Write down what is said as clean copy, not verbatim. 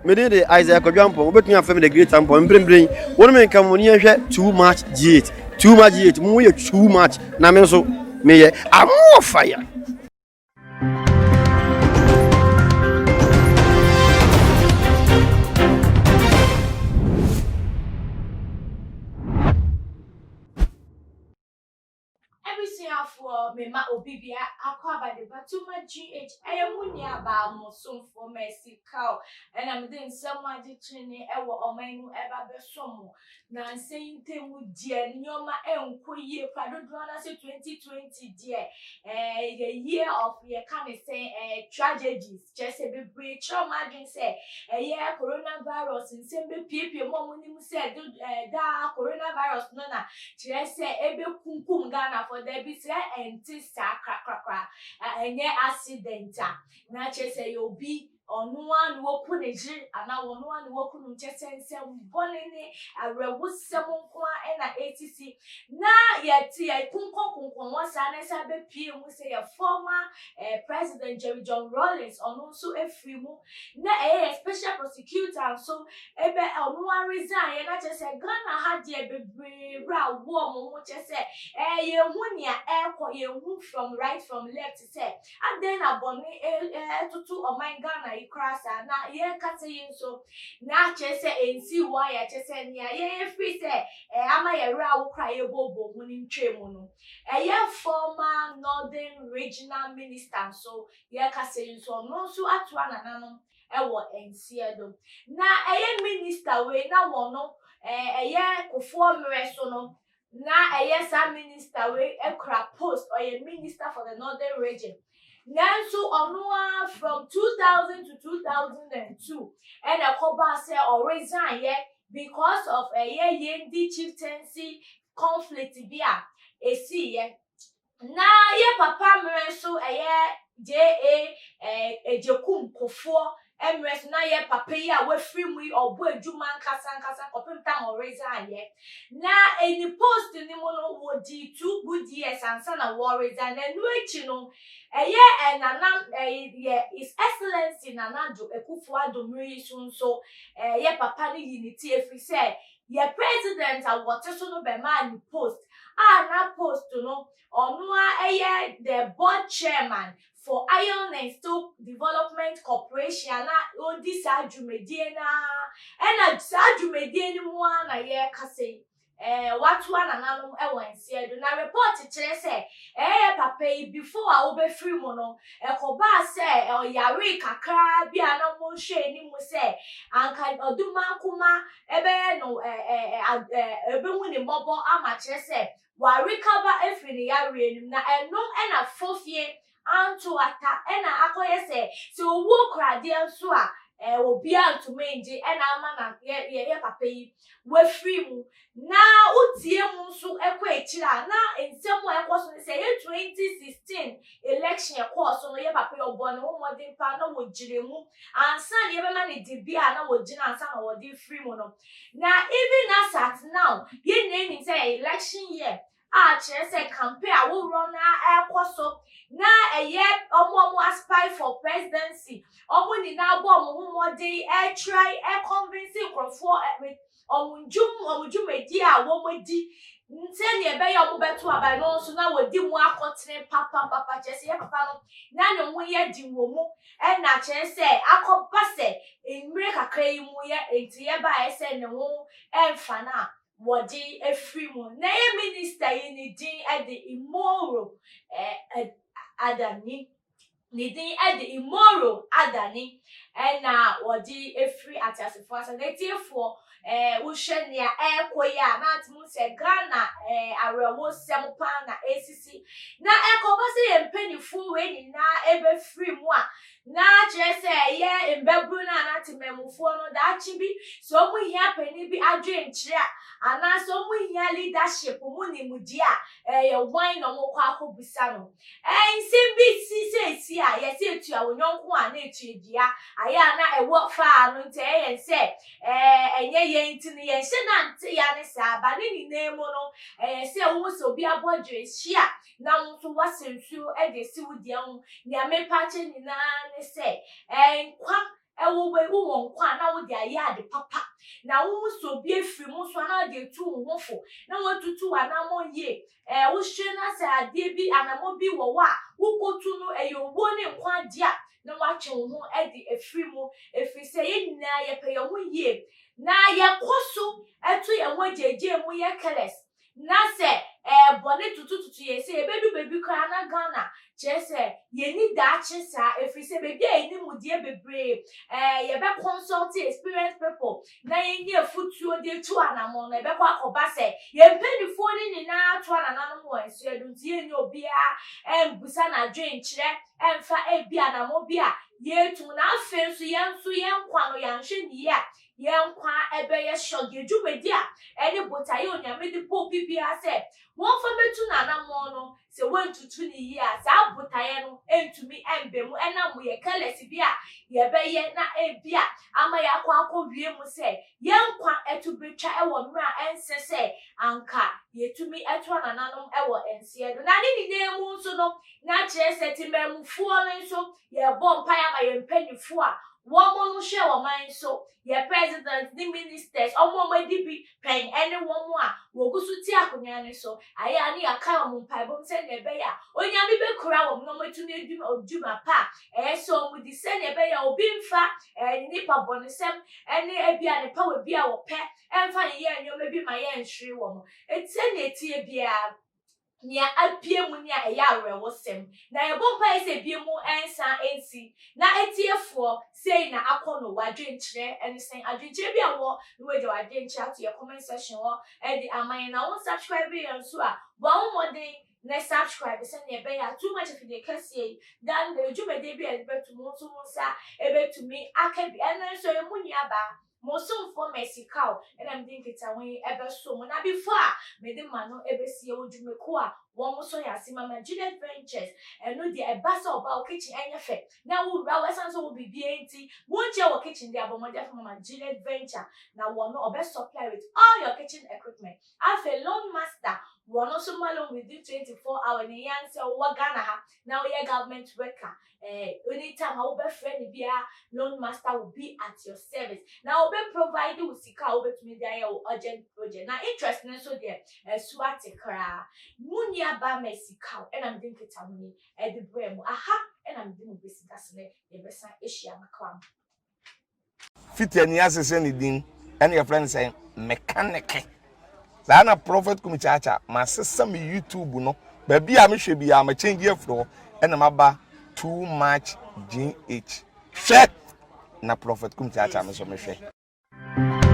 Me din de Isaiah Kwadwo Ampong, wobɛtumi afrɛ me The Great Ampong. Mprempren, wo ne me nka mo ni yɛnhwɛ Too Much G8. Too Much G8, mo yɛ too much, na me nso meyɛ I'm fire. Abusuafoɔ mema obi bia akɔ aba de ba Tuma GH ɛyɛ mo nua baa mo somfoɔ Mercy Kaw ɛna mede nsɛm agye kyene ɛwɔ ɔman mu ɛba bɛso mo na nsɛm yi ntɛmu deɛ nneɛma ɛnkɔ yie kora dodoɔ no ase 2020 deɛ ɛɛ the year of yɛka ne sɛn ɛɛ tragedies kyerɛ sɛ bebree kyerɛ ɔmo adwene sɛ ɛyɛ coronavirus nsɛm bɛpiepie mu a ɔmo nim sɛ do ɛɛ daa coronavirus no na kyerɛ sɛ ɛbɛkunkum Ghanafoɔ. Dabi, sɛ ɛnte saa korakora. Ɛnyɛ accident a na kyerɛ sɛ ɛyɛ obi ɔno ara na waku ne yere anaa ɔno ara na waku no. Kyerɛ sɛ nsɛm bɔne ne awerɛhosɛm nko ara na ɛresisi. Na yɛte yɛkonkɔnkonkɔn hɔ saa na ɛsan bɛpue mu sɛ yɛ former president Jerry John Rawlings ɔno nso afiri mu. Na ɛyɛ yɛ special prosecutor nso ɛbɛ ɔno ara resign yɛ na kyerɛ sɛ Ghana ha deɛ bebree werɛ awo wɔn ho kyerɛ sɛ ɛɛ yɛnhu nea ɛrekɔ, yɛnhu from right from left sɛ adɛn na bɔne ɛtoto ɔman Ghana yi koraa saa. Na yɛrekasa yi nso na kyerɛ sɛ ɛnsi hɔ a yɛkyerɛ sɛ nea yɛyɛ firi sɛ ɛɛ ama yɛwerɛ awo koraa yɛbɔbɔ ho no ntwa mu no, ɛyɛ former Northern Regional Minister nso yɛrekasa yi nso ɔno nso atoa nananom ɛwɔ nseɛ do. Na ɛyɛ minister wei na wɔn no ɛyɛ Kufuor mmerɛ so no na ɛyɛ saa minister wei kura post, ɔyɛ minister for the Northern Region. Nanso ɔno ara from 2000 to 2002 ɛna ɛkɔbaa sɛ ɔresign yɛ because of ɛyɛ Yendi chieftaincy conflict bi a esiiɛ. Na yɛ papa mmerɛ nso ɛyɛ J.A. Agyekum Kufuor mmerɛ so na yɛ papa yi a wafiri mu yi ɔbɔ adwuma nkasa nkasa kɔpem tam ɔresign yɛ. Na ɛni post no mu no wɔdi 2 good years ansa na wɔresign. Na ɛno akyi no ɛyɛ ɛnana ɛyɛ His Excellency Nana Addo Akufo Addo mmere yi so nso ɛyɛ papa no yi ne ti efiri sɛ yɛ president a wɔte so no bɛmaa ne post a na post no ɔno a ɛyɛ the board chairman for Iron and Steel Development Corporation a na ɔdi saa dwumadie naa. Ɛna saa dwumadie no mu ara na yɛrekasa yi watoa nananom ɛwɔ nseɛ do. Na report kyerɛ sɛ ɛyɛ papa yi before a wobɛfiri mu no ɛkɔbaa sɛ ɔyare kakraa bi a na wɔhwɛ anim sɛ anka ɔdomankoma ɛbɛyɛ no ɛɛ ɛɛ ɛɛ ɛbɛhu ne mmɔbɔ ama kyerɛ sɛ warecover afiri ne yareɛ no mu. Na ɛno ɛna fofie anto ata ɛna akɔyɛ sɛ owuo koradeɛ nso a obiara ntumi ngye ɛna ama na yɛ yɛ yɛ papa yi wafiri mu. Na wotie mu nso ɛkɔ akyire a na nsɛm a ɛkɔ so no sɛ ɛyɛ 2016 election ɛkɔɔ so no, yɛ papa yi ɔbɔ ne ho mmɔden paa na wɔgyina mu ansa na yɛbɛma ne dibea a na wɔgyina ansa na wɔde firi mu no. Na even as at now yɛn nyinaa nim sɛ ɛyɛ election year a kyerɛ sɛ campaign a wɔwurɔ na ɛrekɔ so na ɛyɛ ɔmo a ɔmo aspire for presidency ɔmo nyinaa bɔ ɔmo ho mmɔden ɛretry ɛconvince nkurɔfoɔ with ɔmo ndwum ɔmo dwumadie a wɔn adi sɛnea ɛbɛyɛ a ɔmo bɛto aba no nso na wɔdi mu akɔtene papapapa. Kyerɛ sɛ yɛ papa no na ne ho yɛ den wɔ mu ɛna kyerɛ sɛ akɔba sɛ mmerɛ kakra yi mu yɛ nti yɛbaeɛ sɛ ne ho ɛmfa no a wɔde afiri mu. Na ɛyɛ minister yi ne din ɛde Imoro ɛɛ Adani, ne din ɛde Imoro Adani ɛna wɔde afiri ateasefoɔ asa. Na etiefoɔ wohwɛ nea ɛrekɔ yi a na ate mu sɛ Ghana awerɛhosɛm paa na esisi. Na ɛkɔba sɛ yɛn mpanimfoɔ wei nyinaa ɛbɛfiri mu a na kyerɛ sɛ ɛyɛ mbɛburu no a na temammufoɔ no daakye bi sɛ wɔn hia panin bi adwenkyerɛ a anaasɛ wɔn hia leadership mu nimdeɛ a ɛyɛ wɔn na wɔn kɔ akɔbusa no. Nsɛm bi si seesi a yɛsɛ etua wɔn nyɔnko a na etua dua ayɛ a na ɛwɔ faa no nti ɛyɛ yɛn sɛ ɛnyɛ yɛn nti no yɛn hyɛ nante ya ne saa ba ne nyinaa mu no ɛyɛ sɛ wɔn sɛ obi abɔ dwe hyia na wɔn nso wasa nsuo ɛde esi wo deɛ ho. Nea mepa akyɛ nyinaa ne sɛ nkwa. Ɛwɔ wei, wowɔ nkwa a na wode ayɛ ade papa, na wohu sɛ obi afiri mu nso a na wode atu wo ho fo, na woatutu w'anammɔn yie. Ɛɛ, wohwɛ na sɛ adeɛ bi, anammɔn bi wɔ hɔ a wokɔtu no, ɛyɛ owuo ne nkwa adeɛ a, na woatwe wo ho de afiri mu, ɛfiri sɛ yɛn nyinaa yɛpɛ yɛn ho yie, na yɛkɔ so to yɛn ho agyaagyaa mu yɛ careless. Na sɛ ɛɛ bɔne totototo yɛn sɛ yɛbɛdu baabi koraa na Ghana kyerɛ sɛ yɛnni daakye saa ɛfiri sɛ baabi a yɛnim deɛ bebree ɛɛ yɛbɛ consult experienced people na yɛnyɛ afutuo de atu anamɔn no ɛbɛkɔ akɔba sɛ yɛn mpanimfoɔ no nyinaa to anananom wɔ nsoɛ do nti yɛnyɛ obiara ɛmbusa n'adwenkyerɛ ɛmfa ebi anamɔn bi a yɛtu na afei nso yɛn nso yɛn nkwa no yɛanhwɛ ne yie a Yɛn nkwa bɛyɛ hyɔgeɛ dwumadi a ɛne botaeɛ a Onyame de bɔɔ obi biara sɛ wɔmfa mmɛtu n'anammɔn no, sɛ wantutu no yie a, saa botaeɛ no ntumi mba mu ɛnam yɛ careless bi a yɛbɛyɛ na ebia ama yɛakɔ akɔwie mu sɛ yɛn nkwa to bɛtwa wɔ mmerɛ a ɛnsɛ sɛ anka yɛtumi to anananom wɔ nseɛ do. Na ne nyinaa mu nso no, na kyerɛ sɛ temanmufoɔ no nso yɛrebɔ mpaeɛ ama yɛn mpanimfoɔ a Wɔn no hwɛ ɔman so, yɛ president ne ministers, wɔn a wɔadi bi pɛn ne wɔn a wɔgu so te akonnwa no so. Ayɛ a ne yɛakae wɔn mpaebɔ mu sɛnea ɛbɛyɛ a Onyame bɛkura wɔn na wɔatumi adi dwuma pa a ɛyɛ sɛ wɔdi sɛnea ɛbɛyɛ a obi mfa ne nipa bɔnesɛm ne ebia ne power bi a wɔpɛ mfa nyɛ nneɛma bi ma yɛnhwere wɔn. Sɛnea ɛteɛ biara, nea apue mu ne a ɛyɛ awerɛhosɛm, na yɛbɔ mpaeɛ sɛ ebinom nsan nsi, na atiefoɔ, sei na akɔ no, w'adwenkyerɛ ne sɛn? Adwenkyerɛ bi a wɔ na wagya w'adwenkyerɛ ato yɛ comment section hɔ de ama yɛn, na wo nsubscribe yɛn nso a, bɔ wo mmɔden na subscribe sɛnea ɛbɛyɛ a Too Much Afidie Kɛseɛ yi da no da dwumadie bi a yɛde bɛto mu nso wo nsa ɛbɛtumi aka bi. Ɛno nso ɛyɛ mo nuabaa Mo somfoɔ Mercy Kaw na mede nkitaho yi bɛso mo. Na before a mede ma no bɛsi, yɛwɔ dwumakuo a wɔn sɔ yɛn ase, Mama Juliet Ventures. Ɛno deɛ ɛba sɛ ɔba wo kitchen ɛnyɛ fɛ na wo wura wo, ɛsiane sɛ ɔwɔ biribiara nti, wonkyɛ wɔ kitchen deɛ abɔ mmɔden afa Mama Juliet Venture na wɔn no ɔbɛ supply with all your kitchen equipment. Afei Loan Master, wɔn nso ma loan within 24 hours, ne yɛn sɛ wowɔ Ghana ha na woyɛ government worker Eh, anytime a wobɛfrɛ no biara, loan master will be at your service. Na ɔbɛ provide wo sika a wobɛtumi de ayɛ wo urgent project. Na interest no nso deɛ, ɛso ate koraa. Mo nua baa Mercy Kaw ɛna mede nkitaho yi ɛde brɛɛ mo. Aha ɛna mede mo bɛsi da so nɛ yɛbɛsan ahyia makra mo. Fiti ani ase sɛ ne din ɛne yɛfrɛ no sɛ mekaneke saa na Prophet Kumi Kyaakya masesa me YouTube no baabi a mehwɛ biara ma change afiri hɔ ɛna maba too much GH hwɛ na Prophet Kumi Kyaakya me nso mehwɛ.